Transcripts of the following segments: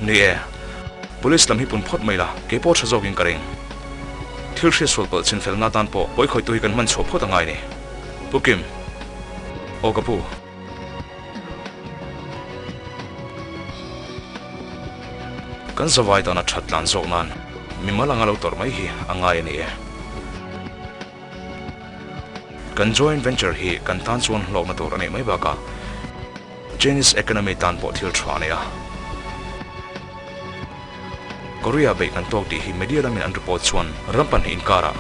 Ni e, Police lam hi pun phawt mai la, kei pawh tha zawkin ka ring. Thil hriatsual palh chin felna atan pawh pawikhawihtu hi kan hman chhuah phawt a ngai ni. Pu Kim. Aw ka pu. Kan zavai tana that tlan zawk nan mimal anga lo tawrh mai hi a ngai a ni e. Kan joint venture hi kan tan chuan hlawkna tur a nih mai bakah Chinese economy tan pawh thil tha a ni a. Korea beih kan tawk tih hi media lamin an report chuan ram pahnih inkarah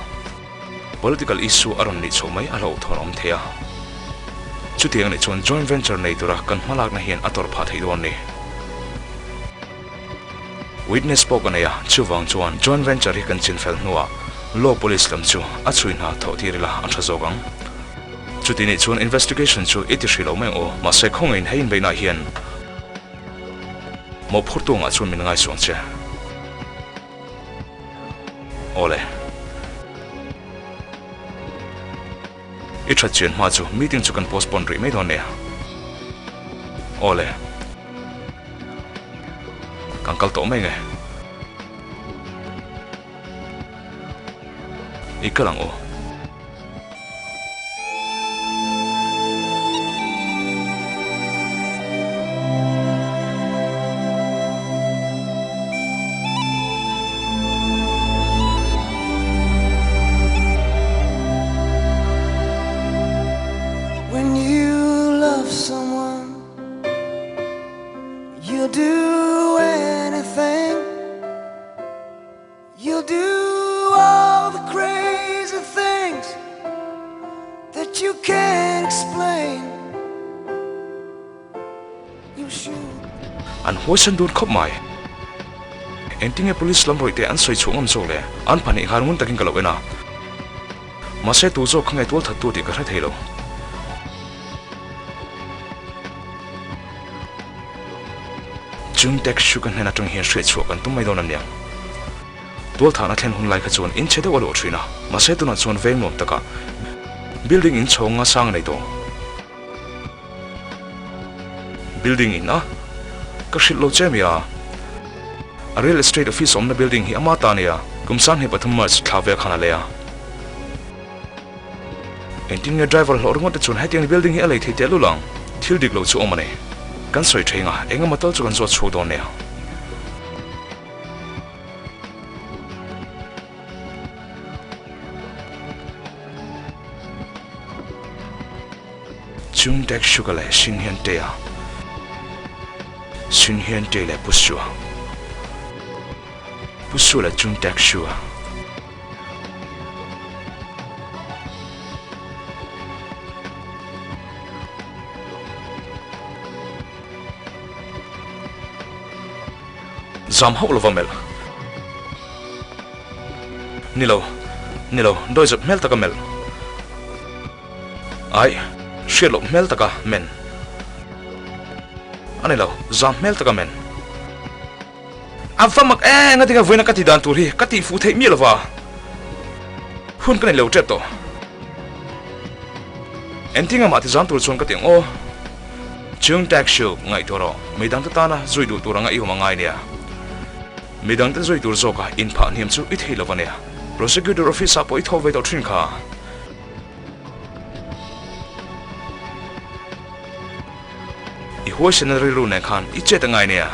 political issue a rawn nih chhoh mai a hlauhthawn awm thei a. Chutiang nih chuan joint venture nei tura kan hmalakna hian a tawrh phah theih dawn ni. Witness pawh ka nei a, chuvang chuan joint venture hi kan chinfel hnuah law police lam chu a chhui hna thawh tir ila a tha zawk ang. Chuti nih chuan investigation chu i ti hrih lo mai ang aw, mahse khawngaihin hei inbeihnaah hian mawhphurtu angah chuan min ngaisuang che. Awle. I that chian hma chu meeting chu kan postpone rih mai dawn nia. Awle. Kan kal tawh mai nge. I kal ang u. When you love someone you'll do anything You'll do all the crazy things that you can't explain You shoot An huaisan dun khawp mai. Engtinge police lam rawih te an sawi chhuah ngam zawk le? An pahnih nghal ngun takin ka lo en a. Mahse tu zawk kha nge tual that tu tih ka hre thei lo. Chung tax chu ka hnen atang hian hriat chhuah kan tum mai dawn aniang. Tualthahna thlen hun lai kha chuan in chhe deuh a luah thin a, mahse tunah chuan veng nuam takah building in chhawng nga sang a nei tawh. Building in a ka hrilh lo che mi a, a real estate office awmna building hi ama ta ania, kum 23 March thla vel khan a lei a. Engtin nge driver hlawh ringawt te chuan hetiang building hi a lei thei teh lul ang? Thil dik lo chu awm a ni. Kan sawi thei nga, engemaw tal chu kan zawt chhuak dawn nia. Chung Tek Shuka leh Shin Hian Te a, Shin Hian Te leh Pu Sua, Pu Sua leh Chung Tek Shu a. Zam hauh lova melh. Ni lo, ni lo, dawizawp hmel taka melh. Aih, hriat loh hmel taka men. A ni lo, zam hmel taka men. A va mak e, ngatinge vawiina ka tih dan tur hi ka tih fuh theih miah lova. Hun ka nei lo tep tawh. Engtinge mah ti zam tur chuan ka ti ang aw. Chung tak suk ngaihtuah rawh, midangte tana zui duh tur anga i awm a ngai nia. Midangte zui tur zawka inphah hniam chu i thei lo ania. Prosecutor office ah pawh i thaw ve tawh thin kha. I huaisena rilru nen khan i chet a ngai nia.